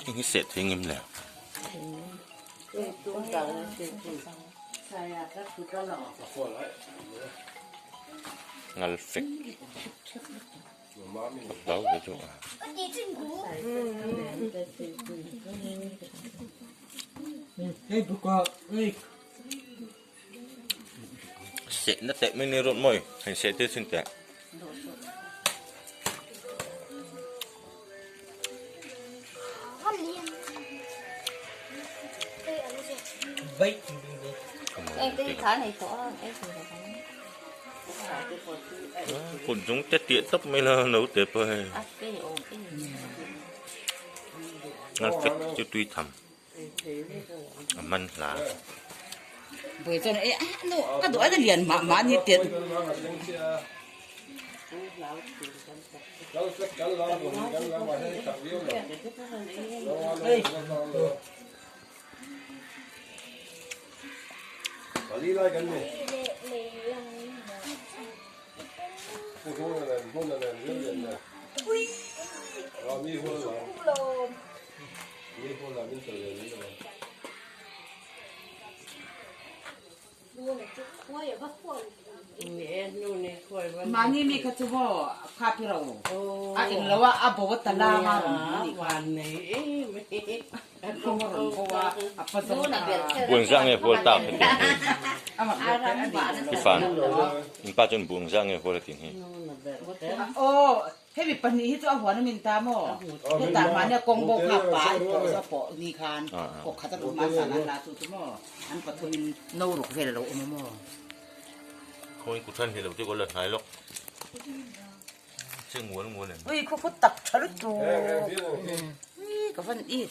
Heng hi seh thei ngem le? Ngal fek. Dau ve chu. Seh na teh mai ni rawt mawi. Heng seh te chin teh. Kut zung te tiah tawp mai la lo te pawh hei ngal fek chu tui tham a man hla. Mahni mi kha chu maw kha pi ro a eng lo a a bo a ta lam a rawn hmu nih kha kawng a rawn bo a a pa zawng a Buang zah nge hual tak heti ang hi i fan in pa chuan buang zah nge hual heti ang hi. Aw Hemi pahnih hi chu a huan a min ta maw? Hetah mahnia kawng bo kha pa i pawh zawk pawh ni khan kawk khat a tum a san an la chu chu maw? An pathumin no ruk vel a lo awm a maw? Khawi kut han hi lo te kaw la hnai lawk che ngual ngual em. Ui khu khu tak tha lutuk. Ui ka van it.